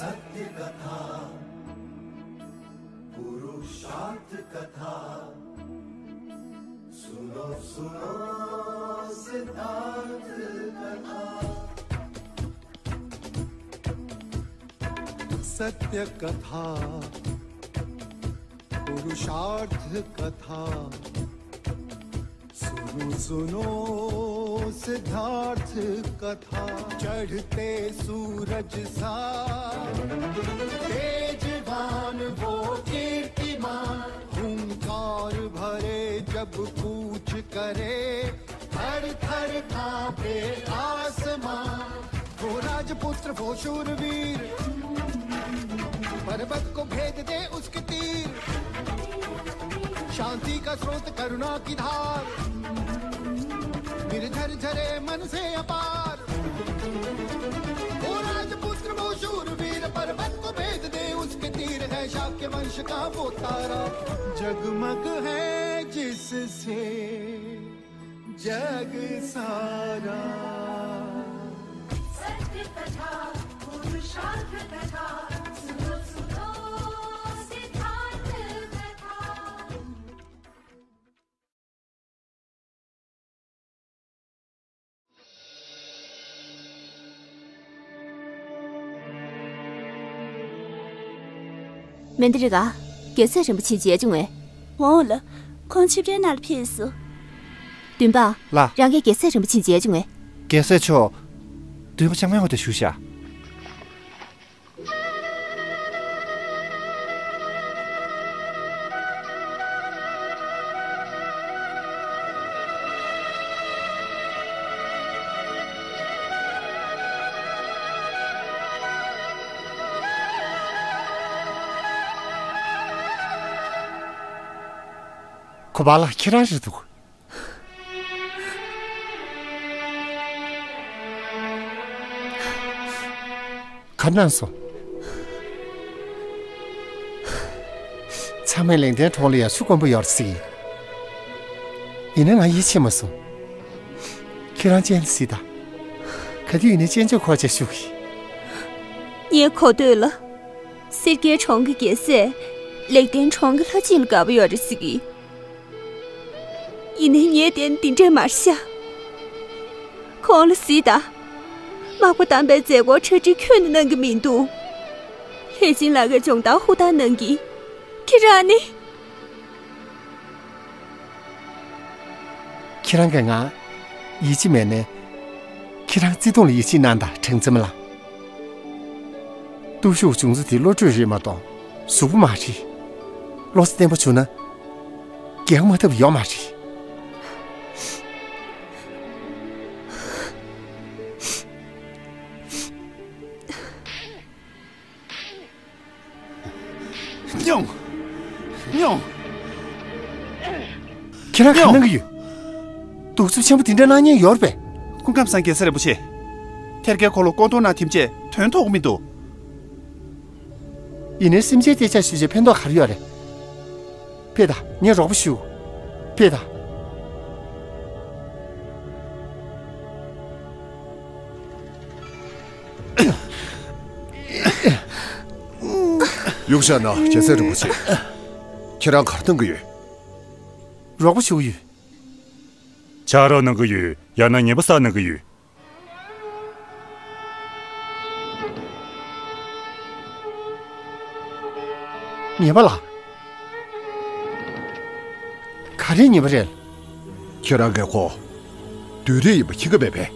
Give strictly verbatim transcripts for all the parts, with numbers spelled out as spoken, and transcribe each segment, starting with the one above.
सत्य कथा, पुरुषार्थ कथा, सुनो सुनो सिद्धार्थ कथा। सत्य कथा, पुरुषार्थ कथा, सुनो सुनो सिद्धार्थ कथा। चढ़ते सूरज सा तेजवान वो कीर्तिमान, हुंकार भरे जब कूच करे, थर थर कांपे आसमां। वो राजपुत्र वो शूरवीर, पर्वत को भेद दे उसके तीर, शांति का स्रोत करुणा की धार, निर्झर झरे मन से अपार। वो राजपुत्र वो शूरवीर, पर्वत को भेद दे उसके तीर, है शाक्य वंश का वो तारा, जगमग है जिससे जग सारा। सत्य कथा, पुरुषार्थ कथा, सुनो सुनो सिद्धार्थ कथा। མན་དི་རི་ག་རྒྱལ་སྲས་རིན་པོ་ཆེ་མཇལ་བྱུང་བས། འོང་ལ། ཁོང་ཆིབས་རའི་ནང་ལ་ཕེབས་སོ། འདུན་པ། ལགས། རང་གིས་རྒྱལ་སྲས་རིན་པོ་ཆེ་མཇལ་བྱུང་བས། རྒྱལ་སྲས་མཆོག་འདུན་པ་ལྕང་མའི་འོག་ཏུ་བཞུགས་ཤག་ཁོ་པ་ལགས་ཁྱེད་རང་རེད་འདུག་ག་གནང་སོང་། ཚང་མས་ལེགས་ལྡན་གྲོང་ལ་ཡར་ཆུ་དཀོན་པོ་ཡོད་རེད་ཟེར་གི་ཡིན། ཡིན་ན་ང་ཡིད་ཆེས་མ་སོང་། ཁྱེད་རང་སྤྱན་ལ་གཟིགས་དང་། ག་དུས་ཡིན་ནའི་སྤྱན་ཆབ་འཁོར་བྱས་བཞུགས་གི། ངས་གོ་ཐོས་ལ། སེར་སྐྱའི་གྲོང་གི་རྒྱལ་སྲས། ལེགས་ལྡན་གྲོང་གི་ལྷ་གཅིག་ལ་དགའ་པོ་ཡོད་རེད་ཟེར་གི། ཡིན་ནའི་ངའི་དོན་འདི་འདྲས་མ་རེད་ཤག་ཁོང་ལ་གཟིགས་དང་། མག་པ་བསྡམས་པའི་མཛད་སྒོར་གྲ་སྒྲིག་ཁྱོན་ནས་གནང་གི་མི་འདུག་ལྷས་སྦྱིན་ལགས་ཀྱི་སྦྱོང་བརྡར་ཧུར་ཐག་གནང་གི། ཁྱེད་རང་ནི། ཁྱེད་རང་གིས་ང་ཡིད་ཆེས་མེད་ནའི། ཁྱེད་རང་བརྩེ་དུང་ལ་ཡིད་ཆེས་གནང་དང་དྲིན་ཆེན་ལ། སྟོབས་ཤུགས་བྱུང་ཚུལ་དེ་བློ་གྲོས་རེད་མ་གཏོགས་གཟུགས་པོ་མ་རེད། བློ་རྩེ་བརྟན་པོ་བྱུང་ན། རྒྱལ་བ་མ་ཐུབ་ཡོད་མ་རེད། སྙུང་། སྙུང་། ཁྱེད་རང་ག་སྙུང་། གནང་གི་ཡོད། གདུག་རྩུབ་ཆེན་པོ་དེ་འདྲ་གནང་མཁན་ཡོད་རེད་པས། སྐུ་ཁམས་བཟང་རྒྱལ་སྲས་རིན་པོ་ཆེ། ཐེར་གྱའི་འཁོར་ལོ་བསྐོར་གཏོང་གནང་དེམ་ཅེས་དོན་ཐོག་གི་མི་འདུག་ཡིན་ནའི་སེམས་ཅན་ཐལ་ཆ་ཞུས་བྱས་ཕན་ཐོགས་ག་རེ་ཡོད་རེད། ཕེབས་དང་། ངས་རོགས་པ་ཞུ། ཕེབས་དང་། ཡུག་ཤ་ན་རྒྱལ་སྲས་རིན་པོ་ཆེ། ཁྱེད་རང་ག་རེ་གཏོང་གི་ཡོད། རོགས་པ་ཞུ་གི་ཡོད། ཆ་རོགས་གནང་གི་ཡོད། ཡང་ན་ཉེས་པ་བསགས་གནང་གི་ཡོད། ཉེས་པ་ལ། ག་རེ་ཉེས་པ་རེད། ཁྱེད་རང་གིས་ཁོ། བདུད་རིགས་ཡིན་པ་ཁྱི་ག་བས་པས།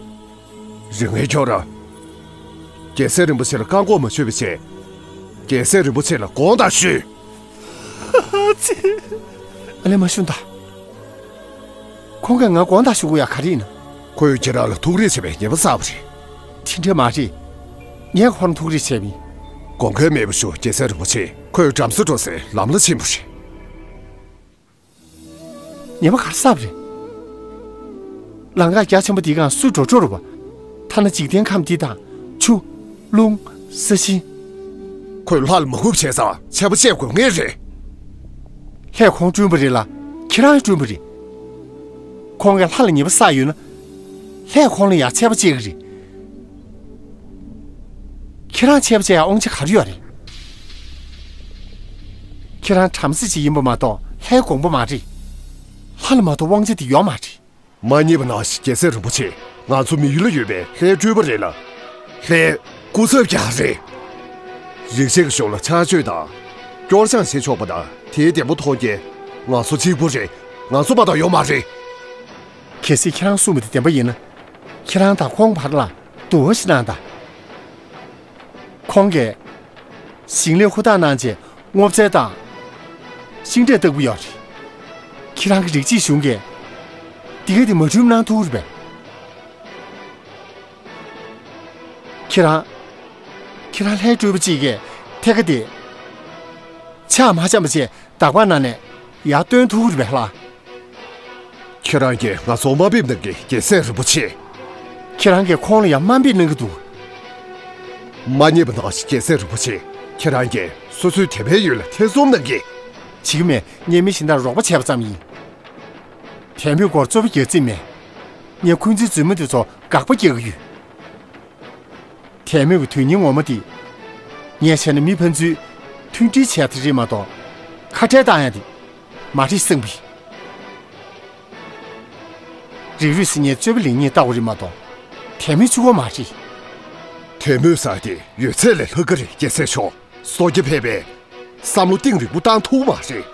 རིག་ངན་ཁྱོད་རང་། རྒྱལ་སྲས་རིན་པོ་ཆེ་ལ་བཀའ་འགོག་མ་བྱོས་པའི་ཆེད། རྒྱལ་སྲས་རིན་པོ་ཆེ་ལ་དགོངས་དག་ཞུས། ཨ་ཙི། ཨ་ལེ་མ་ཞུ་ད། ཁོང་གིས་ང་དགོངས་དག་ཞུ་དགོས་ཡ་ག་རེ་ཡིན་ན། ཁོས་ཁྱེད་རང་ལ་ཐུགས་རེ་ཆེ་བའི་ཉེས་པ་བསགས་པ་རེད། དེ་འདྲ་མ་རེད། ངས་ཁོ་རང་ཐུགས་རེ་ཆེ་བ་ཡིན། དགོངས་འགལ་མེད་པ་ཞུ། རྒྱལ་སྲས་རིན་པོ་ཆེ། ཁོས་བྲམ་ཟེ་འགྲོ་སའི་ལམ་ལ་ཕྱིན་པ་རེད། ཉེས་པ་ག་རེ་བསགས་པ་རེད། ལམ་ཁ་རྒྱ་ཆེན་པོ་འདིའི་སྒང་སུ་འགྲོ་འགྲོ་རུ་བ། ཐ་ན་འཇིག་རྟེན་ཁམས་འདི་དང་ཆུ། རླུང་། ས་ཞིང་། ཁོས་ལྷ་ལ་མ་གུས་བྱས་ཙང་ཆད་པ་བཅད་དགོས་ངེས་རེད། ལྷས་ཁོང་བསྐྲུན་པ་རེད་ལ་ཁྱེད་རང་བསྐྲུན་པ་རེད། ཁོང་གིས་ལྷ་ལ་ཉེས་པ་བསགས་ཡོད་ན། ལྷས་ཁོང་ལ་ཡང་ཆད་པ་བཅད་ཀྱི་རེད། ཁྱེད་རང་ཆད་པ་བཅད་ཡ་དབང་ཆ་ག་རེ་ཡོད་རེད། ཁྱེད་རང་བྲམ་ཟེ་ཅིག་ཡིན་པ་མ་གཏོགས་ལྷའི་དགོངས་པ་མ་རེད། ལྷ་ལ་མ་གཏོགས་དབང་ཆ་དེ་ཡོད་མ་རེད། མ་རྙེད་པ་ནང་བཞིན་རྒྱལ་སྲས་རིན་པོ་ཆེ། ང་ཚོ་མི་ཡུལ་ལ་ཡོད་པའི་ལྷའི་སྤྲུལ་པ་རེད་ལ། ལྷའི་སྐུ་ཚབ་ཀྱང་རེད། རིག་བྱེད་ཀྱི་གཞུང་ལ་ཕྱག་མཆོད་དང་། སྐྱོར་སྦྱང་བྱེད་ཆོག་པ་དང་དེའི་བདེ་པོ་མཐོང་མཁན་ང་ཚོ་གཅིག་པུ་རེད། ང་ཚོ་མ་གཏོགས་ཡོད་མ་རེད། གལ་སྲིད་ཁྱེད་རང་གསུངས་པ་དེ་བདེན་པ་ཡིན་ན། ཁྱེད་རང་དང་ཁོང་བར་ལ་འདུ་བ་ཞིག་གནང་དང་། ཁོང་གིས་ཞིང་ལས་ཧུར་ཐག་གནང་རྗེས་སྔོ་ཚལ་དང་ཤིང་འབྲས་བཏབ་ཀྱི་ཡོད་རེད། ཁྱེད་རང་གི་རིགས་གཅིག་གཞུང་གིས་འདི་ག་དེ་མ་བསྒྲུབས་གནང་ཐུབ་ཀྱི་རེད་པས། ཁྱེད་རང་། ཁྱེད་རང་ལྷའི་སྤྲུལ་པ་གཅིག་གིས་ཐད་ཀ་དེ་ཕྱག་མ་བཅམ་པ་བྱས་བདག་པ་གནང་ནས་ཡར་བཏོན་ཐུབ་ཀྱི་རེད་པས་ལགས། ཁྱེད་རང་གིས་ང་ཚོར་དམའ་འབེབས་གནང་གི། རྒྱལ་སྲས་རིན་པོ་ཆེ། ཁྱེད་རང་གིས་ཁོང་ལ་ཡང་དམའ་འབེབས་གནང་གི་འདུག་མ་རྙེད་པ་ནང་བཞིན་རྒྱལ་སྲས་རིན་པོ་ཆེ། ཁྱེད་རང་གིས་སོ་སོའི་དད་པའི་ཡུལ་ལ་ཐེ་ཚོམ་གནང་གི། བྱེད་ཀྱི་མེད། ངས་མི་གཞན་དག་རོགས་པ་བྱས་པ་ཙམ་ཡིན། དད་མོས་སྐོར་རྩོད་པ་རྒྱག་རྩིས་མེད། ངས་འཁོན་འཛིན་རྫུན་མ་འདི་ཚོ་དགག་པ་རྒྱག་གི་ཡོད། དད་མོས་ཀྱི་དོན་སྙིང་ངོ་མ་དེ། ངས་བྱས་ན་མི་ཕན་ཚུན་མཐུན་སྒྲིལ་བྱས་ཏེ་རེད་མ་གཏོགས་ཁ་བྲལ་བཏང་ཡ་དེ་མ་རེད་བསམ་གི། རིགས་རུས་ཟེར་མཁན་རྩོད་པ་ལེན་མཁན་ལྟ་བུ་རེད་མ་གཏོགས་དད་མོས་བྱེད་དགོས་མ་རེད། དད་མོས་ཟེར་དེ་ཡོད་ཚད་ལས་ལྷག་གི་རེད། རྒྱལ་སྲས་མཆོག་སོ་སྐྱེ་ཕལ་པས་བསམ་བློ་གཏིང་རིང་པོ་བཏང་ཐུབ་མ་རེད།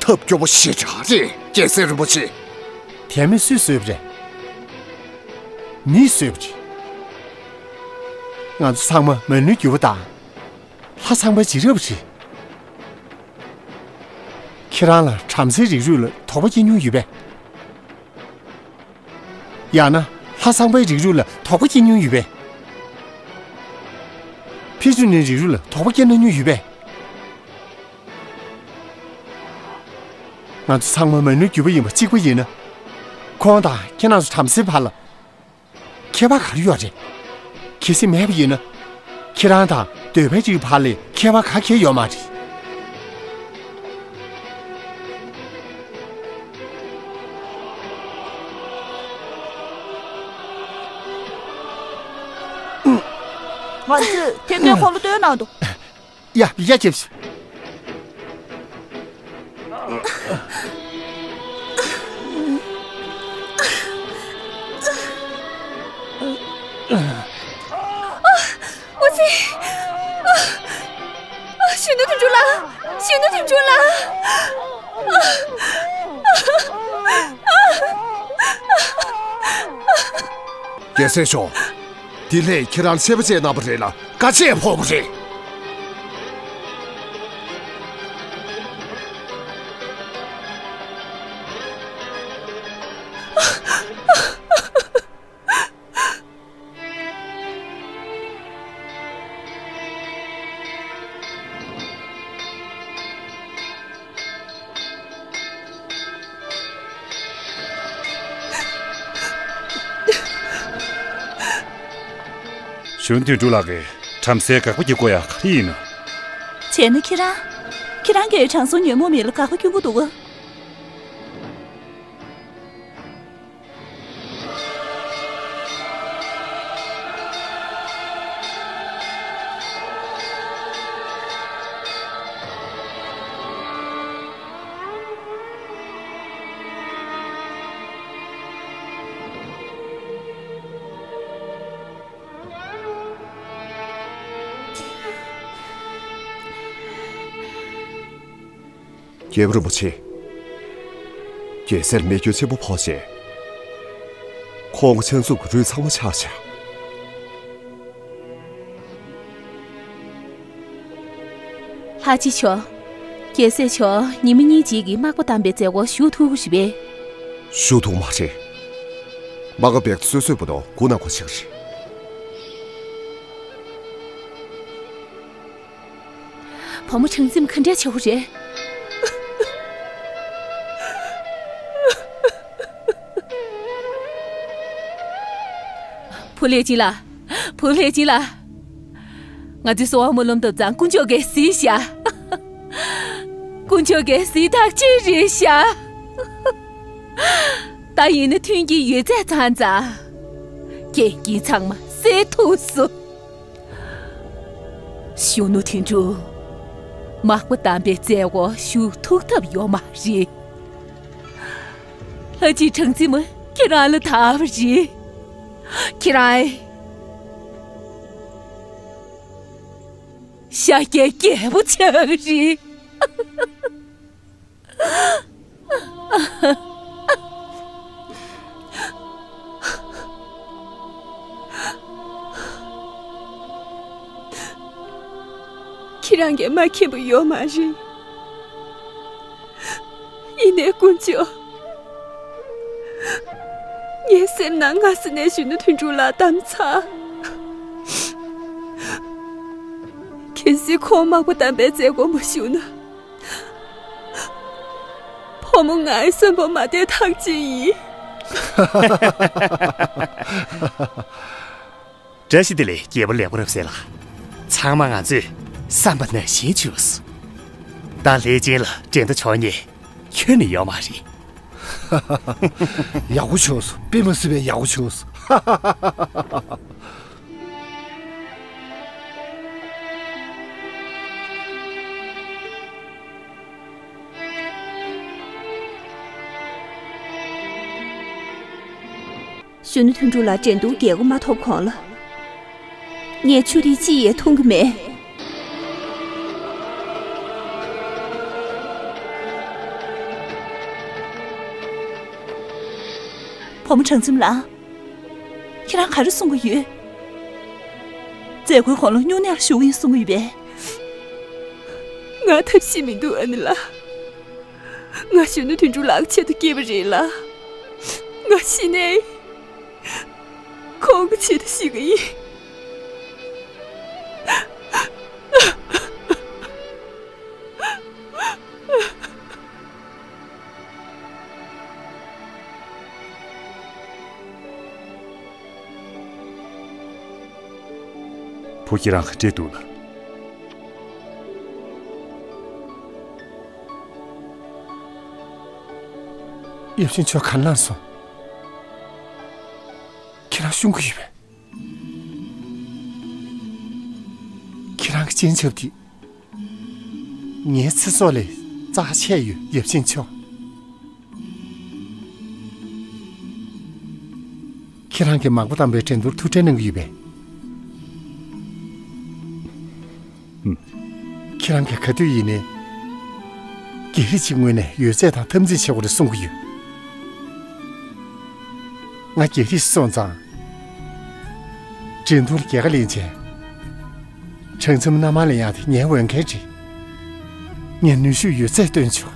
ཐབས་སྐྱོ་པོ་ཞེ་དྲག་རེད། རྒྱལ་སྲས་རིན་པོ་ཆེ། དད་མོས་སུས་བཟོས་པ་རེད། མིས་བཟོས་པ་རེད། ང་ཚོ་ཚང་མ་མ་ཎི་བརྒྱུད་པ་དང་། ལྷ་ཚངས་པའི་རྗེས་རབས་རེད། ཁྱེད་རང་ལ་བྲམ་ཟེའི་རིགས་རུས་ལ་དོགས་པ་སྐྱེ་མྱོང་ཡོད་པས། ཡང་ན་ལྷ་ཚངས་པའི་རིགས་རུས་ལ་དོགས་པ་སྐྱེ་མྱོང་ཡོད་པས། ཕི་ཏྲ་ནིའི་རིགས་རུས་ལ་དོགས་པ་སྐྱེ་གནང་མྱོང་ཡོད་པས། ང་ཚོ་ཚང་མ་མ་ཎིའི་བརྒྱུད་པ་ཡིན་པ་གཅིག་པ་ཡིན་ན། ཁོང་དང་ཁྱེད་རང་ཚོ་བྲམ་ཟེའི་བར་ལ་ཁྱད་པར་ག་རེ་ཡོད་རེད། གལ་སྲིད་མེད་པ་ཡིན་ན། ཁྱེད་རང་དང་གདོལ་པའི་རིགས་བར་ལ་ཁྱད་པར་ག་གེ་ཡོད་མ་རེད། ང་ཚོས་ཐེར་འདོན་ཁོ་ལ་སྟོན་གནང་དང་། ཡ། ཡ། ཅེབ། འོ་ཙི། གཞོན་ནུ་དོན་གྲུབ་ལགས། གཞོན་ནུ་དོན་གྲུབ་ལགས། རྒྱལ་སྲས་མཆོག་འདི་ལྷས་ཁྱེད་རང་ཆད་པ་བཅད་གནང་བ་རེད་ལ་དཀའ་སྤྱད་ཕོག་པ་རེད། གཞོན་དོན་གྲུབ་ལགས་ཀྱིས་བྲམ་ཟེར་དགག་པ་རྒྱག་དགོས་ཡ་ག་རེ་ཡིན་ནམ། བྱས་ན་ཁྱེད་རང་། ཁྱེད་རང་གིས་དྲང་སྲོང་ཉོན་མོངས་མེད་ལ་དགག་པ་སྐྱོན་གྱི་འདུག་ག། རྒྱལ་པོ་རིན་པོ་ཆེ། རྒྱལ་སྲས་ལ་རྨས་སྐྱོན་ཆེན་པོ་ཕོག་རྗེས། ཁོང་གི་ཕྱག་མཛུབ་ཀྱི་རུས་ཚང་མ་ཆག་ཆག། ལྷ་རྗེ་མཆོག་རྒྱལ་སྲས་མཆོག་ཉི་མ་གཉིས་རྗེས་ཀྱི་མག་པ་བསྡམས་པའི་མཛད་སྒོ་ཞུགས་ཐུབ་ཀྱི་རེད་པས། ཞུགས་ཐུབ་མ་རེད། མ་ག་བེག་ཏུ་སོ་སོའི་བུ་དོ་སྒུག་གནང་དགོས་ཆགས་རེད། བུ་མོ་གྲངས་འཛིན་ག་འདྲའི་ཆེ་བོ་རེད། བུ་ལྷས་སྦྱིན་ལགས། བུ་ལྷས་སྦྱིན་ལགས། ང་ཚོའི་སོ་བ་སྨོན་ལམ་བཏབ་ཙང་དཀོན་མཆོག་གིས་གཟིགས་ཤག་དཀོན་མཆོག་གིས་གཟིགས་ཐག་ཆོད་རེད་ཤག་ད་ཡིན་ན་མཐུན་རྐྱེན་ཡོད་ཚད་ཚང་ཙང་། རྐྱེན་རྐྱེན་ཚང་མ་སེལ་ཐུབ་སོང་། གཞོན་ནུ་དོན་གྲུབ། མག་པ་དམ་པའི་མཛད་སྒོ་ཞུ་ཐུབ་ཐབས་ཡོད་མ་རེད། ལྷ་རྗེ་གྲངས་འཛིན་མ་ཁྱེད་རང་ལ་ཐར་བ་རེད། ཁྱེད་རང་ཤཱཀྱའི་རྒྱལ་པོ་ཆགས་རེད། ཁྱེད་རང་གིས་མ་མཁྱེན་པ་ཡོད་མ་རེད། ཡིན་ནའི་དཀོན་མཆོག་ངའི་སེམས་ནང་སྔ་ས་ནས་གཞོན་ནུ་དོན་གྲུབ་ལགས་བདམས་ཚར། གལ་སྲིད་ཁོང་མག་པ་དམ་པའི་མཛད་སྒོ་མ་ཞུས་ན། བུ་མོ་ང་ཡི་གསོན་པོ་མ་བསྡད་ཐག་ཆོད་ཡིན། བཀྲ་ཤིས་བདེ་ལེགས་རྒྱལ་པོ་ལེགས་པ་རབ་གསལ་ལགས། ཚང་མ་ང་ཚོས་བསམ་པ་ནང་བཞིན་བྱུང་སོང་། ད་ལྷས་སྦྱིན་ལ་འགྲན་ཟླ་ཆོག་མཁན་ཁྱོན་ནས་ཡོད་མ་རེད། ཡག་པོ་བྱུང་སོང་། དཔེ་མ་སྲིད་པའི་ཡག་པོ་བྱུང་སོང་། གཞོན་ནུ་དོན་གྲུབ་ལགས་འགྲན་བསྡུར་རྒྱལ་སྒོ་མ་ཐོབ་གོང་ལ། ངས་ཆུ་ཐིགས་གཅིག་ཡང་འཐུང་གི་མེད། བུ་མོ་གྲངས་འཛིན་ལགས། ཁྱེད་རང་ག་རེ་གསུང་གི་ཡོད། མཛད་སྒོའི་གོང་ལ་སྨྱུང་གནས་ལ་ཞུགས་ཡིན་གསུང་གི་ཡོད་པས། ང་ཐབས་ཤེས་མི་འདུག་ཨ་ནེ་ལགས། ང་གཞོན་ནུ་དོན་གྲུབ་ལགས་ཀྱི་ཆེད་དུ་སྐྱེས་པ་རེད་ལ། ང་ཤི་ནའི་ཁོང་གི་ཆེད་དུ་ཤི་གི་ཡིན། བུ་ཁྱེད་རང་ག་འདྲས་འདུག་ལགས། ཡབ་ཆེན་མཆོག་ག་ལ་སོང་། ཁྱེད་རང་ཤི་གི་ཡོད་པས། ཁྱེད་རང་གི་སྤྱན་ཆབ་དེ། ངའི་ཚེ་སྲོག་ལས་རྩ་ཆེ་ཡོད། ཡབ་ཆེན་མཆོག་ཁྱེད་རང་གིས་མག་པ་དམ་པའི་འགྲན་བསྡུར་ཐུགས་ཁྲལ་གནང་གི་ཡོད་པས། ཁྱེད་རང་གིས་ག་དུས་ཡིན་ནའི། རྒྱལ་རིགས་ཀྱི་ངོས་ནས་ཡོད་ཚད་དང་འཐབ་འཛིང་བྱེད་དགོས་རེད་གསུང་གི་ཡོད། ང་རྒྱལ་རིགས་སོང་ཙང་། འགྲན་བསྡུར་རྒྱལ་ཁ་ལེན་བྱས། གྲངས་འཛིན་མ་མནའ་མ་ལེན་ཡག་དེ་ངའི་འོས་འགན་རེད། ངས་ནུས་ཤུགས་ཡོད་ཚད་བཏོན་ཆོག་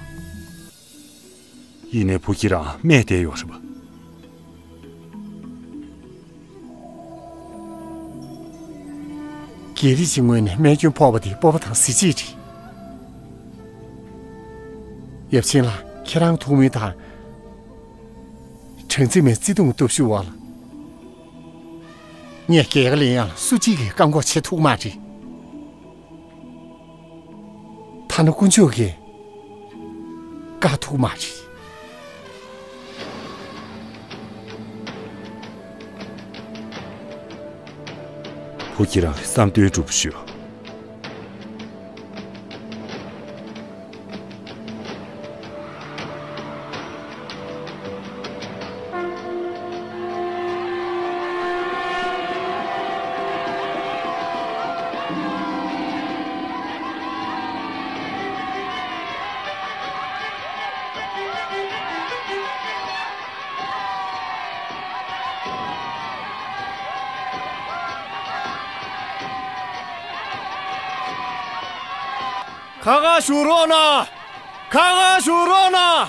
ཡིན་ནའི་བུ་ཁྱེད་རང་རྨས་བསྡད་ཡོད་རེད་པ། རྒྱལ་རིགས་ཀྱི་ངོས་ནས་རྨས་སྐྱོན་ཕོག་པ་དེ་སྤོབས་པ་དང་གཟི་བརྗིད་རེད། ཡབ་ཆེན་ལགས། ཁྱེད་རང་ཐུགས་སྨོན་དང་། གྲངས་འཛིན་མའི་བརྩེ་དུང་སྟོབས་ཤུགས་འོག་ལ། ངས་རྒྱལ་ཁ་ལེན་ཡག་ལ་སུ་གཅིག་གིས་བཀག་འགོག་བྱེད་ཐུབ་མ་རེད། ཐ་ན་དཀོན་མཆོག་གིས་བཀག་ཐུབ་མ་རེད། བུ་ཁྱེད་རང་གི་བསམ་དོན་འགྲུབ་ཞུ། ཁ་ཁ་བཞུགས་རོགས་གནང་། ཁ་ཁ་བཞུགས་རོགས་གནང་།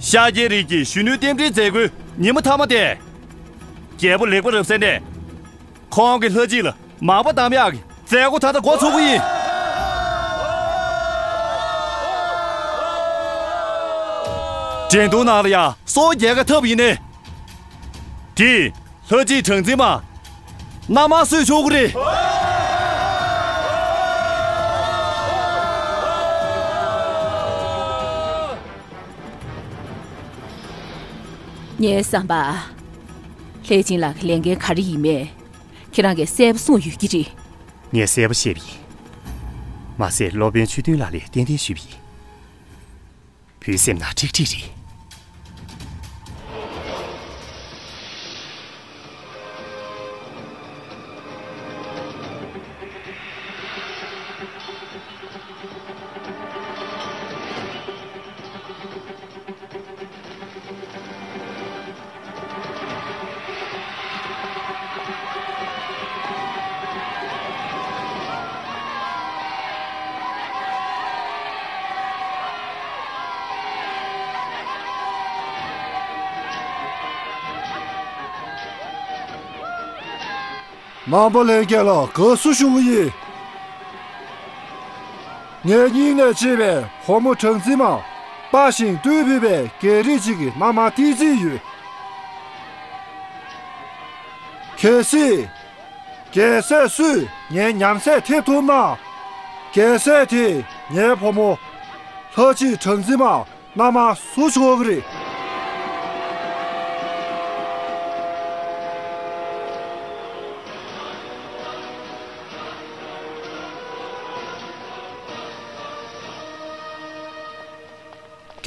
ཤཱཀྱའི་རིགས་ཀྱི་གཞོན་ནུའི་རྟེན་འབྲེལ་མཛད་སྒོའི་ཉིན་མོ་མཐའ་མ་སྟེ། རྒྱལ་པོ་ལེགས་པ་རབ་གསལ་ནས། ཁོང་གི་ལྷ་རྗེ་ལ་མག་པ་བསྡམ་ཡག་གི་མཛད་སྒོ་ད་ལྟ་འགོ་ཚུགས་ཀྱི་ཡིན། འགྲན་བསྡུར་ནང་ལ་ཡང་སོ་རྒྱལ་ཁ་འཐབ་ཡིན་ནའི། དེས་ལྷ་རྗེ་གྲངས་འཛིན་མ་མནའ་མ་གསོས་ཆོག་གི་རེད། ངའི་བསམ་པ། ལྷས་སྦྱིན་ལགས་ཀྱི་ལས་འགན་ག་རེ་ཡིན་མེད། ཁྱེད་རང་གིས་གསལ་པོ་གསུངས་ཡོད་ཀྱི་རེད། ངས་གསལ་པོ་བཤད་པ་ཡིན། མ་ཟད་སློབ་དཔོན་ཆོས་སྟོན་ལགས་ལ་ཏན་ཏན་ཞུས་པ་ཡིན། བུའི་སེམས་ནང་ཁྲིག་ཁྲིག་རེད། རྣམ་པ་ལྷན་རྒྱས་ལ་དགའ་བསུ་ཞུ་གི་ཡིན། ངའི་སྙིང་ནས་གཅེས་པའི་བུ་མོ་གྲངས་འཛིན་མ། དཔའ་ཞིང་རྟུལ་ཕོད་པའི་རྒྱལ་རིགས་ཅིག་གི་མནའ་མ་ཏི་ཙི་ཡོད། གལ་སྲིད། རྒྱལ་སྲས་སུས་ངའི་ཉམས་སད་ཐེབས་ཐུབ་ན། རྒྱལ་སྲས་དེས་ངའི་བུ་མོ། ལྷ་གཅིག་གྲངས་འཛིན་མ། མནའ་མ་བཟོ་ཆོག་གི་རེད།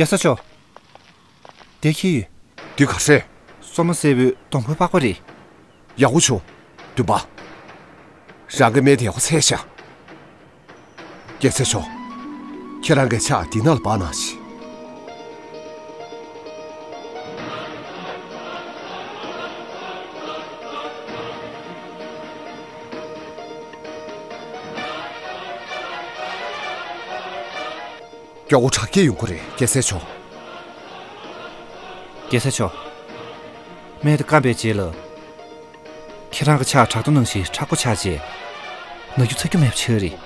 རྒྱལ་སྲས་མཆོག་དེ་ཁྱེར་ཡོད། འདི་ག་རེད། སོ་མ་སེར་པོའི་སྡོང་པོའི་པགས་པ་རེད། ཡག་པོ་བྱུང་། འདུན་པ། རང་གི་སྨན་དེ་ཡག་པོ་འཚོལ་ཤག་རྒྱལ་སྲས་མཆོག་ཁྱེད་རང་གི་ཕྱག་འདི་ནང་ལ་སྦ་གནང་ཞིག་མགྱོགས་པོ་དྲག་སྐྱེད་ཡོང་གི་རེད། རྒྱལ་སྲས་མཆོག་རྒྱལ་སྲས་མཆོག་སྨན་དེ་བསྐམས་པའི་རྗེས་ལ། ཁྱེད་རང་གི་ཕྱག་དྲག་ཏུ་ནང་བཞིན་མཁྲེགས་པོ་ཆགས་རྗེས། ན་རྒྱུ་ཚ་རྒྱུ་མེད་པ་ཆགས་རེད།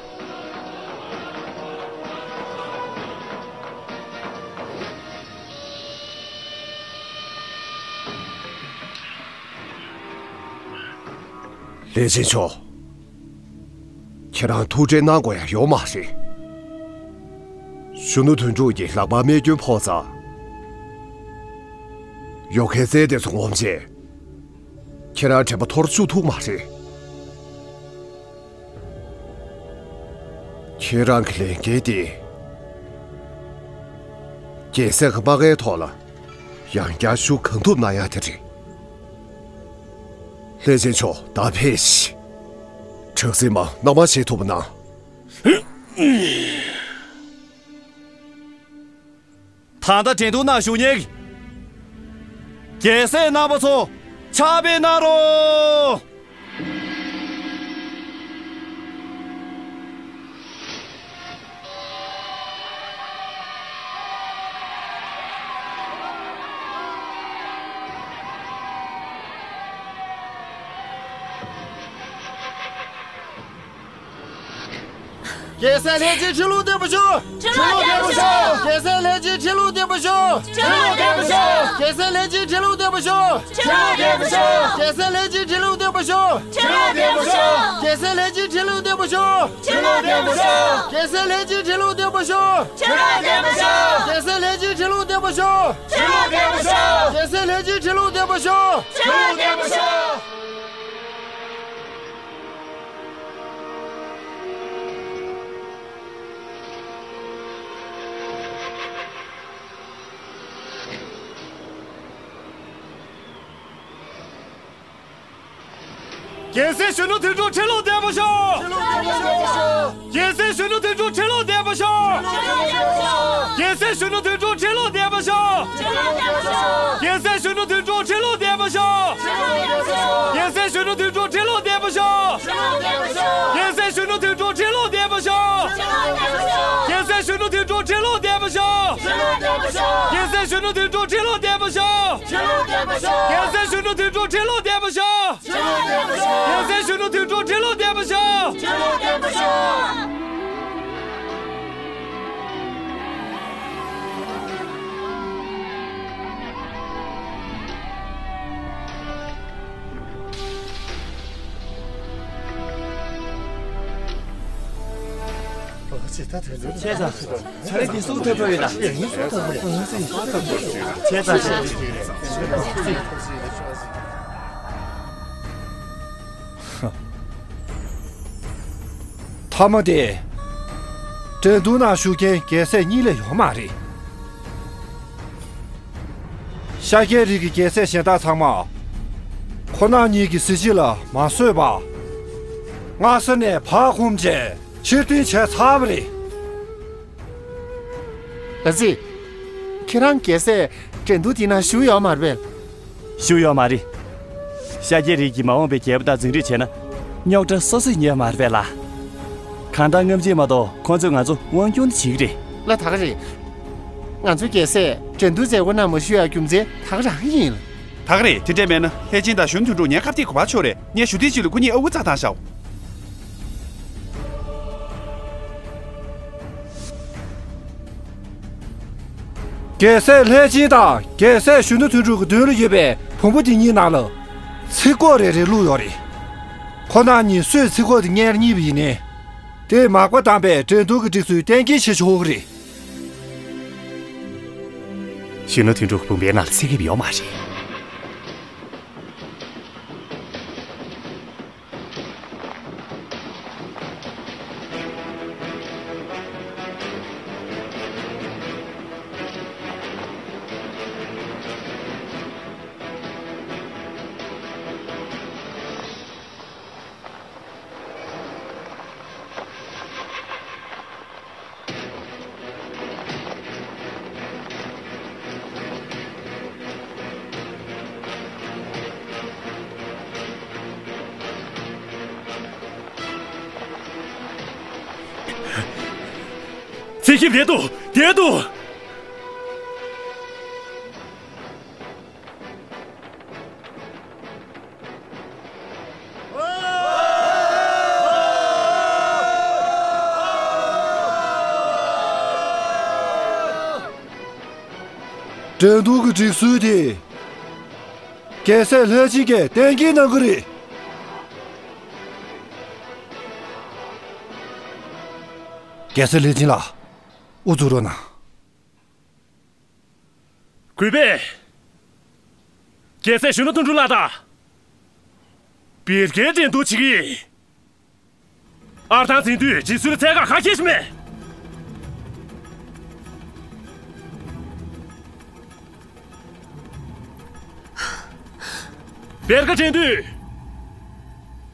ལྷས་སྦྱིན་མཆོག་ཁྱེད་རང་ཐུགས་ཁྲལ་གནང་དགོས་ཡ་ཡོད་མ་རེད། གཞོན་ནུ་དོན་གྲུབ་ཀྱི་ལག་པར་རྨས་སྐྱོན་ཕོག་ཙང་། ཡོ་གའི་རྩལ་དེ་ཚོ་ངོམ་བྱས། ཁྱེད་རང་དྲན་པ་འཐོར་བཅུག་ཐུབ་མ་རེད། ཁྱེད་རང་གི་ལས་འགན་དེ། རྒྱལ་སྲས་ཀྱི་དམག་སྒར་ཐོག་ལ་ཡང་བསྐྱར་ཞུགས་གང་ཐུབ་གནང་ཡ་དེ་རེད། ལྷས་སྦྱིན་མཆོག་ད་ཕེབས་ཤིག་གྲངས་འཛིན་མ་མནའ་མ་བྱེད་ཐུབ་པ་གནང་། ད་ལྟ་འགྲན་བསྡུར་ནང་ཞུགས་མཁན་གྱི་རྒྱལ་སྲས་རྣམ་པ་ཚོ་ཕྱག་དཔེ་གནང་རོགས། རྒྱལ་སྲས་ལྷས་སྦྱིན་ཁྲི་ལོ་བརྟན་པར་ཤོག་ཁྲི་ལོ་བརྟན་པར་ཤོག་རྒྱལ་སྲས་ལྷས་སྦྱིན་ཁྲི་ལོ་བརྟན་པར་ཤོག་ཁྲི་ལོ་བརྟན་པར་ཤོག་རྒྱལ་སྲས་ལྷས་སྦྱིན་ཁྲི་ལོ་བརྟན་པར་ཤོག་ཁྲི་ལོ་བརྟན་པར་ཤོག་རྒྱལ་སྲས་ལྷས་སྦྱིན་ཁྲི་ལོ་བརྟན་པར་ཤོག་ཁྲི་ལོ་བརྟན་པར་ཤོག་རྒྱལ་སྲས་ལྷས་སྦྱིན་ཁྲི་ལོ་བརྟན་པར་ཤོག་ཁྲི་ལོ་བརྟན་པར་ཤོག་རྒྱལ་སྲས་ལྷས་སྦྱིན་ཁྲི་ལོ་བརྟན་པར་ཤོག་ཁྲི་ལོ་བརྟན་པར་ཤོག་རྒྱལ་སྲས་ལྷས་སྦྱིན་ཁྲི་ལོ་བརྟན་པར་ཤོག་ཁྲི་ལོ་བརྟན་པར་ཤོག་རྒྱལ་སྲས་ལྷས་སྦྱིན་ཁྲི་ལོ་བརྟན་པར་ཤོག་ཁྲི་ལོ་བརྟན་པར་ཤོག་རྒྱལ་སྲས་གཞོན་ནུ་དོན་གྲུབ་ཁྲི་ལོ་བརྟན་པར་ཤོག་རྒྱལ་སྲས་གཞོན་ནུ་དོན་གྲུབ་ཁྲི་ལོ་བརྟན་པར་ཤོག་རྒྱལ་སྲས་གཞོན་ནུ་དོན་གྲུབ་ཁྲི་ལོ་བརྟན་པར་ཤོག་རྒྱལ་སྲས་གཞོན་ནུ་དོན་གྲུབ་ཁྲི་ལོ་བརྟན་པར་ཤོག་རྒྱལ་སྲས་གཞོན་ནུ་དོན་གྲུབ་ཁྲི་ལོ་བརྟན་པར་ཤོག་རྒྱལ་སྲས་གཞོན་ནུ་དོན་གྲུབ་ཁྲི་ལོ་བརྟན་པར་ཤོག་རྒྱལ་སྲས་གཞོན་ནུ་དོན་གྲུབ་ཁྲི་ལོ་བརྟན་པར་ཤོག་རྒྱལ་སྲས་གཞོན་ནུ་དོན་གྲུབ་ཁྲི་ལོ་བརྟན་པར་ཤོག་རྒྱལ་སྲས་གཞོན་ནུ་དོན་གྲུབ་ཁྲི་ལོ་བརྟན་པར་ཤོག་རྒྱལ་སྲས་གཞོན་ནུ་དོན་གྲུབ་ཁྲི་ལོ་བརྟན་པར་ཤོག་ཆེ་ས། ཚ་རེ་དེ་སུ་ཐོབ་ཐོབ་ཡོད་ད། ཆེ་ས་ཆེ། མཐའ་མ་དེ། འགྲན་བསྡུར་ནང་ཞུགས་མཁན་རྒྱལ་སྲས་གཉིས་ལས་ཡོད་མ་རེད། ཤཱཀྱའི་རིགས་ཀྱི་རྒྱལ་སྲས་གཞན་དག་ཚང་མ། ཁོ་རང་གཉིས་ཀྱི་གཟི་བརྗིད་ལ་མ་བཟོད་པ། སྔ་ས་ནས་བག་འཁུམས་བྱས་ཕྱིར་འཐེན་བྱས་ཚར་བ་རེད། ལ་རྩེ། ཁྱེད་རང་རྒྱལ་སྲས་འགྲན་བསྡུར་དེ་ནང་ཞུགས་ཡོད་མ་རེད་པས། ཞུགས་ཡོད་མ་རེད། ཤཱཀྱའི་རིགས་ཀྱི་མ་འོངས་པའི་རྒྱལ་པོ་དང་འཛིང་རེས་བྱས་ན། རྙོག་དྲ་སོ་སོས་ཉོས་མ་རེད་པས་ལ། གང་ལྟར་སྔ་ཕྱི་མ་གཏོགས་ཁོང་ཚོས་ང་ཚོ་དབང་སྒྱུར་བྱེད་ཀྱི་རེད། ལ་ད་ག་རེད། ང་ཚོའི་རྒྱལ་སྲས་འགྲན་བསྡུར་མཛད་སྒོ་ནང་མ་ཞུགས་ཡག་རྒྱུ་མཚན་ད་ག་རང་ཡིན། ད་ག་རེད། དེ་འདྲས་མེད་ན་ལྷས་སྦྱིན་དང་གཞོན་ནུ་དོན་གྲུབ་ཉེན་ཁ་ཐེག་གི་བར་ཆོད་རེད། ངས་ཞུ་གཏུག་ཅིག་ལ་ཁོ་གཉིས་ཨ་ཁུ་ཚ་བཏང་ཤག་རྒྱལ་སྲས་ལྷས་སྦྱིན་དང་རྒྱལ་སྲས་གཞོན་ནུ་དོན་གྲུབ་ཀྱི་མདུན་ལ་ཡོད་པའི་བུ་མོ་དེ་གཉིས་ནང་ལ་ཚིག་གོ་རེ་རེ་བླུགས་ཡོད་རེད། ཁོ་རང་གཉིས་སུས་ཚིག་གོ་དེ་སྔོན་ལ་རྙེད་པ་ཡིན་ནའི། དེས་མག་པ་བསྡམས་པའི་འགྲན་བསྡུར་གྱི་སྒྲིག་སྲོལ་གཏན་འཁེལ་བྱེད་ཆོག་གི་རེད། གཞོན་ནུ་དོན་གྲུབ་ཀྱི་བུམ་པའི་ནང་ལ་ཚིག་རྒྱབ་ཡོད་མ་རེད། ཚེ་ཞིབ་བདེ་འདུག་བདེ་འདུག་འགྲན་བསྡུར་གྱི་སྒྲིག་སྲོལ་དེ། རྒྱལ་སྲས་ལྷས་སྦྱིན་གྱིས་གཏན་འཁེལ་གནང་གི་རེད། རྒྱལ་སྲས་ལྷས་སྦྱིན་ལགས། ཨུ་ཚུགས་རོགས་གནང་། གུས་པས། རྒྱལ་སྲས་གཞོན་ནུ་དོན་གྲུབ་ལགས་དང་། བེར་ཀའི་འགྲན་བསྡུར་བྱེད་ཀྱི་ཡིན། ཨར་ཐང་འཛིན་དུས་སྒྲིག་སྲོལ་ལ་འཚོལ་སྒང་ག་གེ་ཞིག་མེད། བེར་ཀ་འགྲན་དུས་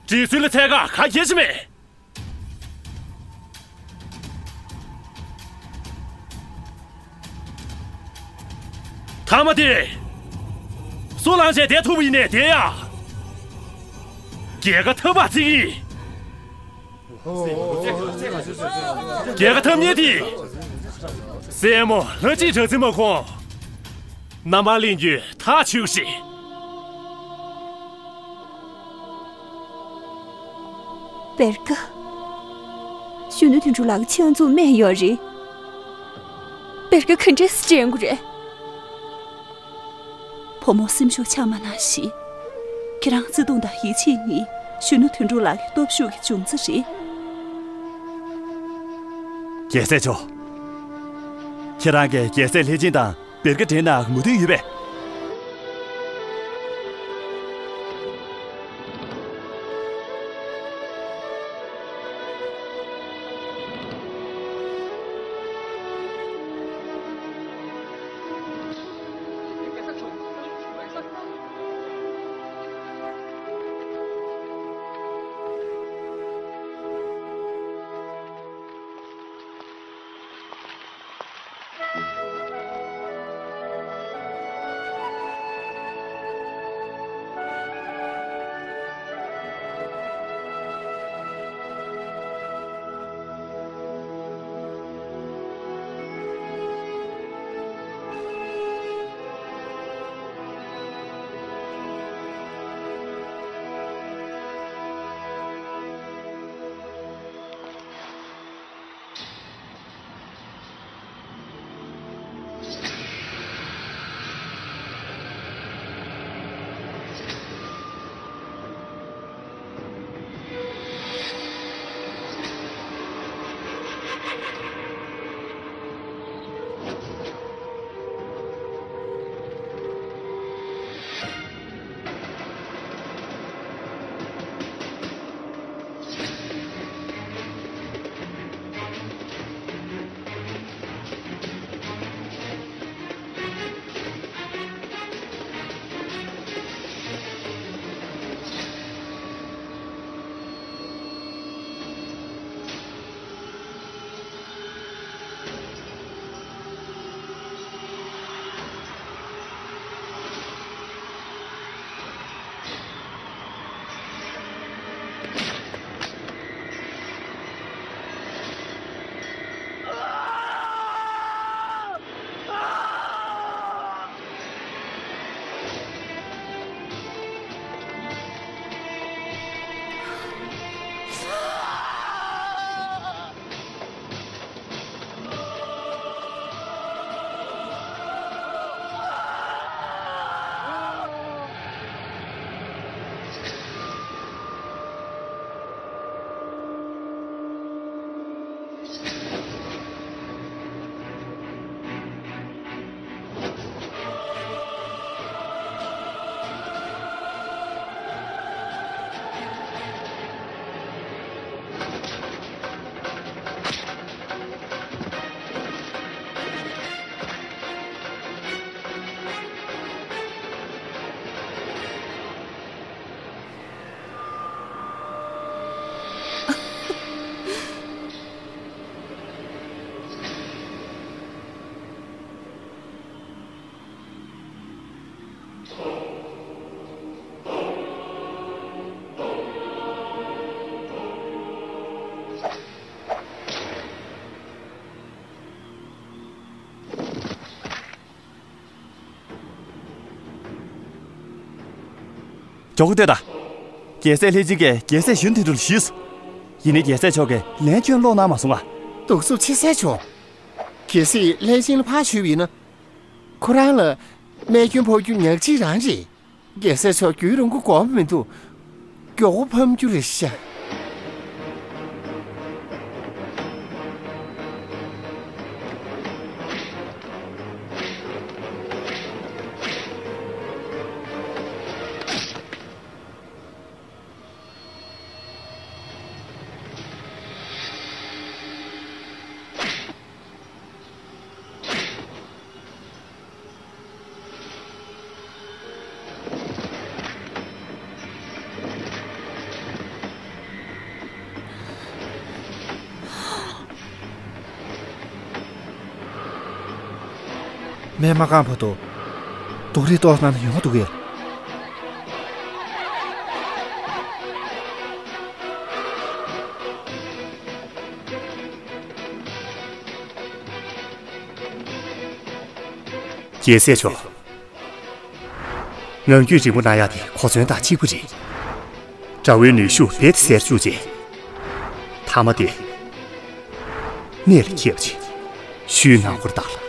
སྒྲིག་སྲོལ་ལ་འཚོལ་སྒང་ག་གེ་ཞིག་མེད། མཐའ་མ་དེ། སུ་ལངས་བྱས་བསྡད་ཐུབ་པ་ཡིན་ནའི་བསྡད་ཡ། རྒྱལ་ཁ་ཐོབ་པ་ཅིག་ཡིན། རྒྱལ་ཁ་ཐོབ་མཁན་དེ། སྲས་མོ་ལྷ་གཅིག་གྲགས་འཛིན་མ་ཁོང་། རྣམ་པར་ལེན་རྒྱུ་ཐག་ཆོད་ཀྱི་རེད། བེར་ཀ་གཞོན་ནུ་དོན་གྲུབ་ལགས་ཀྱི་ཕྱག་མཛུབ་རྨས་ཡོད་རེད། བེར་ཀ་ག་འདྲས་སེ་དྲན་དགོས་རེད། བུ་མོ་སེམས་ཤུགས་ཆག་མ་གནང་ཞིག་ཁྱེད་རང་བརྩེ་དུང་དང་ཡིད་ཆེས་ནི་གཞོན་ནུ་དོན་གྲུབ་ལགས་ཀྱི་སྟོབས་ཤུགས་ཀྱི་འབྱུང་རྩ་རེད། རྒྱལ་སྲས་མཆོག་ཁྱེད་རང་གིས་རྒྱལ་སྲས་ལྷས་སྦྱིན་དང་བེར་ཀ་འགྲན་ན་མོས་མཐུན་ཡོད་པས། མགྱོགས་པོ་ལྟོས་དང་། རྒྱལ་སྲས་ལྷས་སྦྱིན་གྱིས་རྒྱལ་སྲས་གཞོན་དོན་གྲུབ་ལ་ཞུས་སོང་། ཡིན་ནའི་རྒྱལ་སྲས་མཆོག་གིས་ལན་ཁྱོན་སློག་གནང་མ་སོང་ང་། གདུག་རྩུབ་ཆེ་ས་ཆོག་རྒྱལ་སྲས་ལྷས་སྦྱིན་ལ་ཕར་ཞུས་པ་ཡིན་ན། ཁོ་རང་ལ་རྨས་སྐྱོན་ཕོག་རྒྱུ་ཉག་གཅིག་རང་རེད། རྒྱལ་སྲས་མཆོག་རྒྱུན་རིང་པོ་འགོར་མི་འདུག་མགྱོགས་པོ་ཕམ་རྒྱུ་རེད་ཤག་སྨན་མ་བཀང་བར་དུ་རྡོ་རིགས་གཏོར་གནང་ན་ཡོང་འདུག་གས། རྒྱལ་སྲས་མཆོག་ངང་རྒྱུད་རིང་པོ་གནང་ཡག་དེ་གོ་མཚོན་དང་གཅིག་པ་རེད། དགྲ་བོའི་ནུས་ཤུགས་རྦད་དེ་ཟད་བཅུག་རྗེས། མཐའ་མ་དེ་གནད་ལ་འཁེལ་བ་ཅིག་ཞུས་གནང་དགོས་རེད་ད།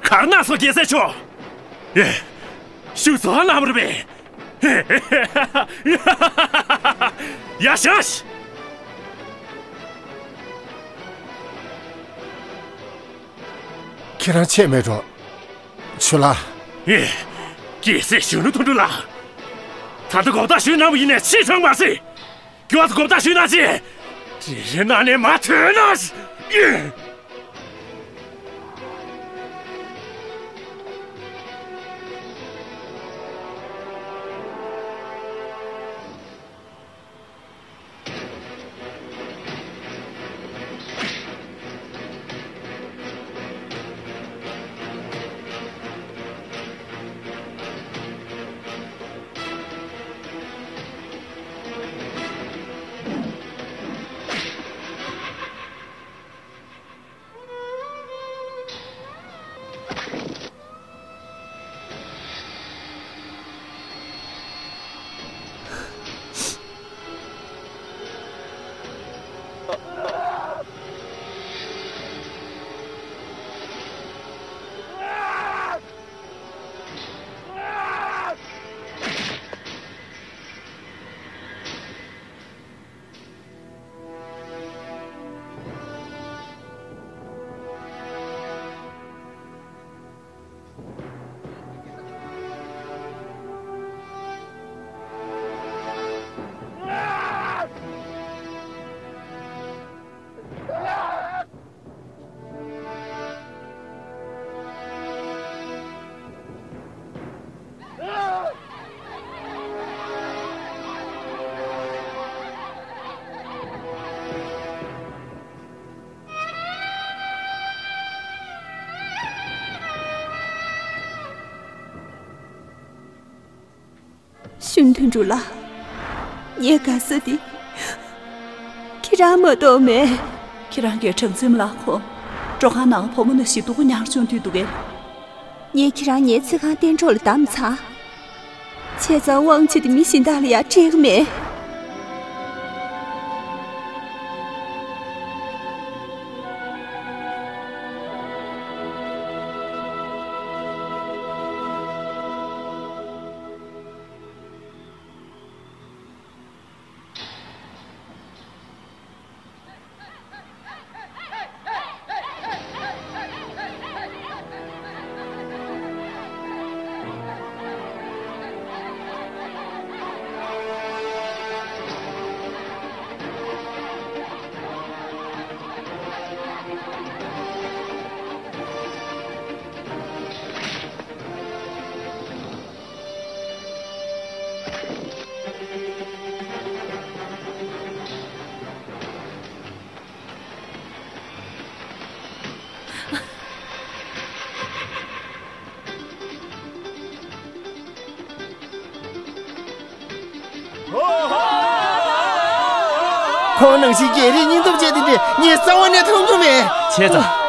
ག་རེ་གནང་སོང་རྒྱལ་སྲས་མཆོག་ཨེ། ཤུགས་རྫོགས་གནང་བ་རེད་པས། ཡ་ཤ་ཤ། ཁྱེད་རང་ཆད་མེད་འགྲོ། ཆུ་ལ། ཨེ། རྒྱལ་སྲས་གཞོན་ནུ་དོན་གྲུབ་ལགས། ད་ལྟ་གོ་བརྡ་ཞུས་གནང་བ་ཡིན་ནའི་ཕྱིར་འབྲང་མ་སྲིད། མགྱོགས་སུ་གོ་བརྡ་ཞུས་གནང་ཞིག་རེ་རེ་གནང་ནས་མ་ཐོན་ན། ཨེ། གཞོན་དོན་གྲུབ་ལགས། ངའི་དགའ་ས་འདི་ཁྱེད་རང་མ་གཏོགས་མེད། ཁྱེད་རང་གིས་གྲངས་འཛིན་མ་ལགས་ཁོ། སྤྲོ་ཁང་ནང་བུ་མོ་ནང་བཞིན་སྡུག་པོ་མྱངས་བྱུང་དུས་འདུག་གས། ངས་ཁྱེད་རང་ངའི་ཚེ་གང་གཏན་གྲོགས་ལ་བདམས་ཚར། བྱས་ཙང་དབང་ཆེ་དེ་མི་གཞན་དག་ལ་ཡང་སྤྲད་ཀྱི་མེད། ཁོང་ནང་བཞིན་རྒྱལ་རིགས་སྙིང་སྟོབས་ཅན་དེ་འདྲ་ངས་རྩ་བ་ནས་མཐོང་རྒྱུ་མེད། བྱས་ཙང་།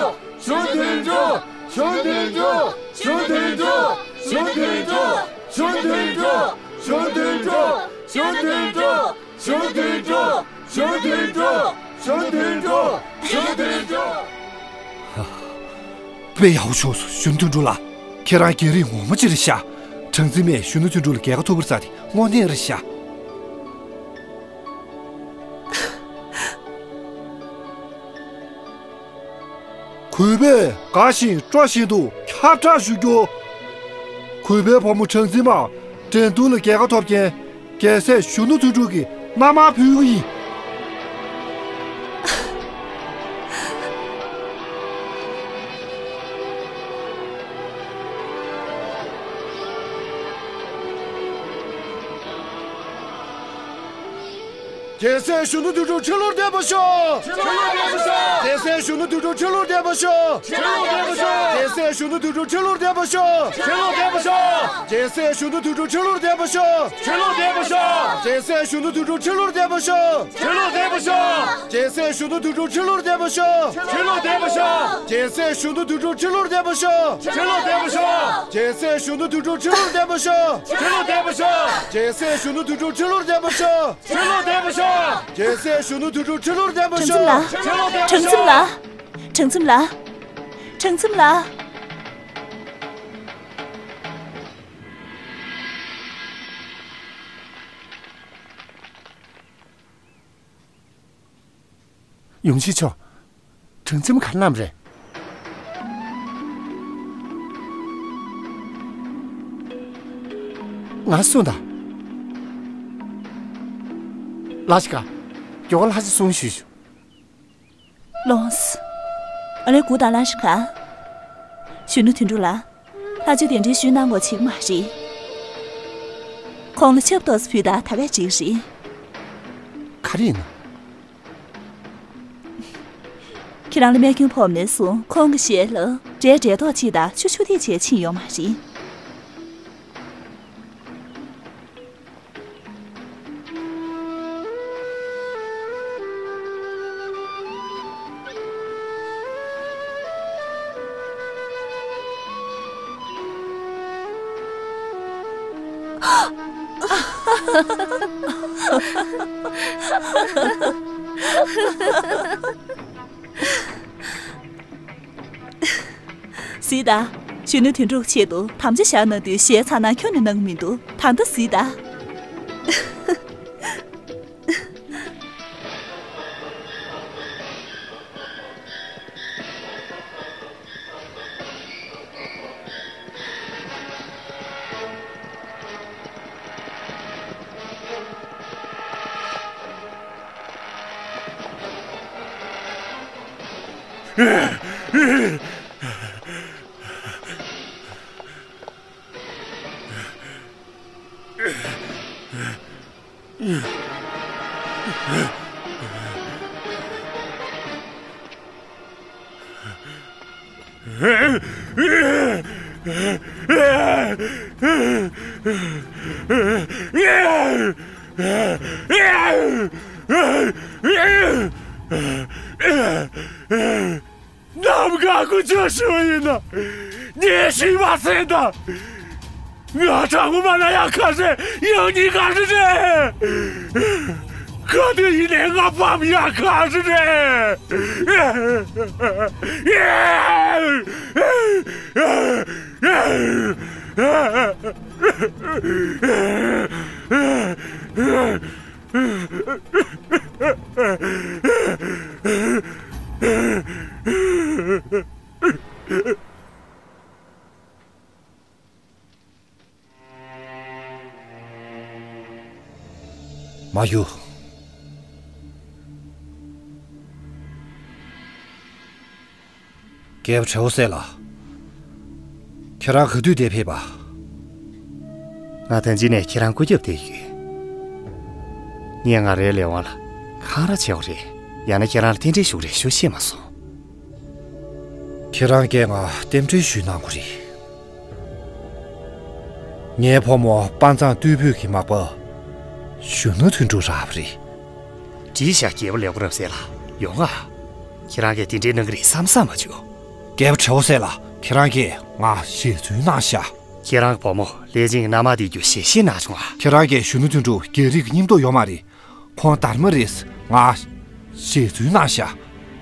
དཔེ་ཡག་པོ་བྱུང་སོང་། གཞོན་ནུ་དོན་གྲུབ་ལགས། ཁྱེད་རང་རྒྱལ་རིགས་ངོ་མ་ཅིག་རེད་ཤག། གྲངས་འཛིན་མས་གཞོན་ནུ་དོན་གྲུབ་ལ་རྒྱལ་ཁ་ཐོབ་པར་བྱས་ཏེ་དངོས་གནས་རེད་ཤག། གུས་པས་དགའ་བཞིན་སྤྲོ་བཞིན་དུ་ཁྱབ་བསྒྲགས་ཞུ་རྒྱུ། གུས་པའི་བུ་མོ་གྲངས་འཛིན་མ་འགྲན་བསྡུར་ལ་རྒྱལ་ཁ་ཐོབ་མཁན་རྒྱལ་སྲས་གཞོན་ནུ་དོན་གྲུབ་ཀྱི་མནའ་མར་ཕུལ་གྱི་ཡིན། རྒྱལ་སྲས་གཞོན་ནུ་དོན་གྲུབ་ཁྲི་ལོར་བརྟན་པར་ཤོག། ཁྲི་ལོར་བརྟན་པར་ཤོག། རྒྱལ་སྲས་གཞོན་ནུ་དོན་གྲུབ་ཁྲི་ལོར་བརྟན་པར་ཤོག། ཁྲི་ལོར་བརྟན་པར་ཤོག། རྒྱལ་སྲས་གཞོན་ནུ་དོན་གྲུབ་ཁྲི་ལོར་བརྟན་པར་ཤོག། ཁྲི་ལོར་བརྟན་པར་ཤོག། རྒྱལ་སྲས་གཞོན་ནུ་དོན་གྲུབ་ཁྲི་ལོར་བརྟན་པར་ཤོག། ཁྲི་ལོར་བརྟན་པར་ཤོག། རྒྱལ་སྲས་གཞོན་ནུ་དོན་གྲུབ་ཁྲི་ལོར་བརྟན་པར་ཤོག། ཁྲི་ལོར་བརྟན་པར་ཤོག། རྒྱལ་སྲས་གཞོན་ནུ་དོན་གྲུབ་ཁྲི་ལོར་བརྟན་པར་ཤོག། ཁྲི་ལོར་བརྟན་པར་ཤོག། རྒྱལ་སྲས་གཞོན་ནུ་དོན་གྲུབ་ཁྲི་ལོར་བརྟན་པར་ཤོག། ཁྲི་ལོར་བརྟན་པར་ཤོག། རྒྱལ་སྲས་གཞོན་ནུ་དོན་གྲུབ་ཁྲི་ལོར་བརྟན་པར་ཤོག། ཁྲི་ལོར་བརྟན་པར་ཤོག། རྒྱལ་སྲས་གཞོན་ནུ་དོན་གྲུབ་ཁྲི་ལོར་བརྟན་པར་ཤོག། ཁྲི་ལོར་བརྟན་པར་ཤོག། རྒྱལ་སྲས་གཞོན་ནུ་དོན་གྲུབ་ཁྲི་ལོར་བརྟན་པར་ཤོག། ཁྲི་ལོར་བརྟན་པར་ཤོག། གྲངས་འཛིན་ལགས། གྲངས་འཛིན་ལགས། གྲངས་འཛིན་ལགས། ཡོང་ཤིས་མཆོག། གྲངས་འཛིན་མ་ག་རེ་གནང་བ་རེད། ང་གསུངས་དང་། ལགས་ཤིག་ག་མགྱོགས་ལྷ་ཆ་གསུང་ཞུས་ཞུ། ལོངས། ཨ་ལེ་གུ་དང་ལ་ཤི་ཁ། གཞོན་ནུ་དོན་གྲུབ་ལགས། ལྷ་ཆོས་གདན་འདྲེན་ཞུས་གནང་དགོས་བྱེད་ཀྱི་མ་རེད། ཁོང་ལ་ཆབ་ཏོག་ཙམ་ཕུལ་ད་ད་གས་འགྲིག་རེད། ག་རེ་ཡིན་ན། ཁྱེད་རང་ལ་རྨས་སྐྱོན་ཕོག་ནས་བཟུང་ཁོང་གི་ཞལ་ལ་འབྲས་འབྲས་ཏོག་ཅིག་དང་ཆུ་ཆུ་ཐིགས་ཅིག་ཕྱིན་ཡོད་མ་རེད། གཟིགས་དང་། གཞོན་ནུ་དོན་གྲུབ་ཆེད་དུ་དམ་བཅའ་བཞག་གནང་དུས་ཞལ་ཚར་གནང་ཁྱོན་ནས་གནང་གི་མི་འདུག་ད་ལྟ་གཟིགས་དང་། ནམ་མཁའ་སྐུ་ཕྱོགས་ཞུ་ཡིན་ན། ངས་ཤི་བ་ཟེར་ན། ང་དྲང་མོ་མ་ན་ཡག་ཁ་ཟེར་ཡང་ཉིན་ག་ཟེར་ནས། ག་དུས་ཡིན་ནས་ང་ཕམ་ཡག་ཁ་ཟེར་ནས། མ་གཡུ། རྒྱལ་པོ་དྲེའུ་སེ་ལགས། ཁྱེད་རང་ག་དུས་འདིར་ཕེབས་པ། ང་ད་གིན་ནས་ཁྱེད་རང་སྐུ་རྒྱབ་བསྡད་ཡོད། ངས་ང་རའི་ལས་དབང་ལ་འཁང་ར་བྱས་པ་རེད། ཡང་ན་ཁྱེད་རང་ལ་རྟེན་འབྲེལ་ཞུ་རེ་ཞུ་ཤེས་མ་སོང་། ཁྱེད་རང་གིས་ང་རྟེན་འབྲེལ་ཞུས་གནང་དགོས་རེད། ངའི་ཕོ་མོ་དཔའ་མཛངས་རྟུལ་ཕོད་ཀྱི་མག་པ་གཞོན་ནུ་དོན་གྲུབ་རག་པ་རེད། འགྲིག་ཤག་རྒྱལ་པོ་ལེགས་པ་རབ་གསལ་ལགས། ཡོང་ང་། ཁྱེད་རང་གིས་དེ་འདྲའི་གནང་གི་རེད་བསམ་བསམ་མ་བྱུང་། རྒྱལ་པོ་དྲེའུ་སེ་ལགས། ཁྱེད་རང་གིས་ང་ཞལ་རྫུན་གནང་ཤག་ཁྱེད་རང་གི་བུ་མོ་ལྷས་བྱིན་གྱི་མནའ་མ་དེ་རྒྱུ་ཞལ་བཞེས་གནང་བྱུང་ང་། ཁྱེད་རང་གིས་གཞོན་ནུ་དོན་གྲུབ་རྒྱལ་རིགས་ཀྱི་སྙིང་སྟོབས་ཡོད་མ་རེད། ཁོང་སྡར་མ་རེད། ང་ཞལ་རྫུན་གནང་ཤག་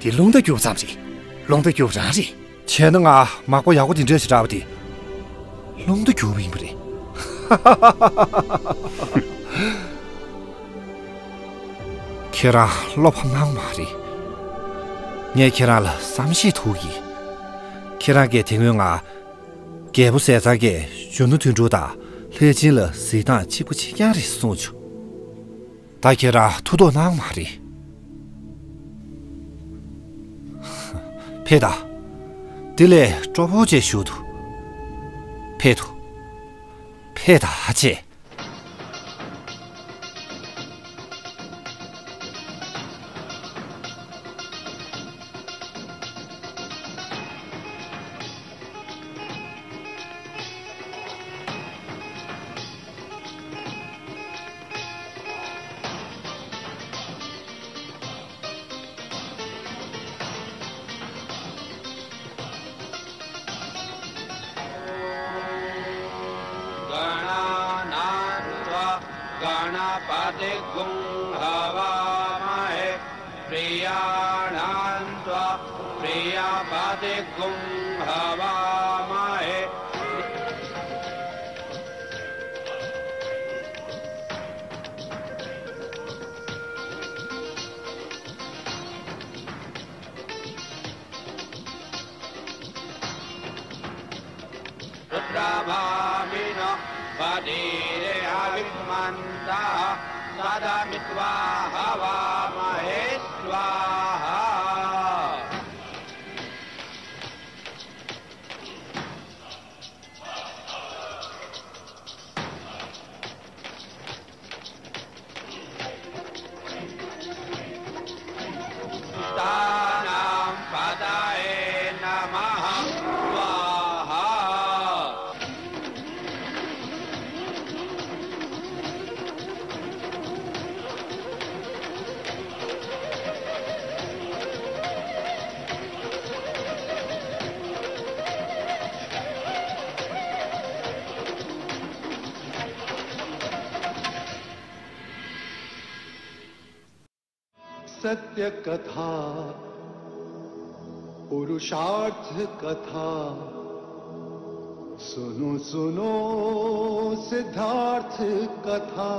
དེ་རླུང་རྟ་རྒྱུག་ཙམ་རེད། རླུང་རྟ་རྒྱུག་རང་རེད། བྱས་ན་ང་མག་པ་ཡག་པོ་དེ་འདྲ་ཞིག་རག་པ་དེ་རླུང་རྟ་རྒྱུག་པ་ཡིན་པ་རེད། ཁྱེད་རང་བློ་ཕམ་གནང་མ་རེད། ངས་ཁྱེད་རང་ལ་བསམ་ཤེས་ཐུག་གི། ཁྱེད་རང་གིས་དེ་སྔོན་ང་རྒྱལ་པོ་ཟས་གཙང་གིས་གཞོན་ནུ་དོན་གྲུབ་དང་ལྷས་བྱིན་ལ་གཟིགས་སྟངས་གཅིག་པ་གཅིག་རྐྱང་རེད་གསུངས་བྱུང་། ད་ཁྱེད་རང་ཐུགས་དོགས་གནང་མ་རེད། ཕེབས་དང་། དེ་ལས་སྤྲོ་པོ་བྱས་བཞུགས་དང་། ཕེབས་དང་། ཕེབས་དང་བྱས། गणानां त्वा गणपतिं हवामहे। प्रियाणां त्वा प्रियपतिं हवामहे। उत्तमाविनोपदीरे अभिमन्तः सदमित्वा हवामहे स्वाहा। सत्य कथा पुरुषार्थ कथा। सुनो सुनो सिद्धार्थ कथा।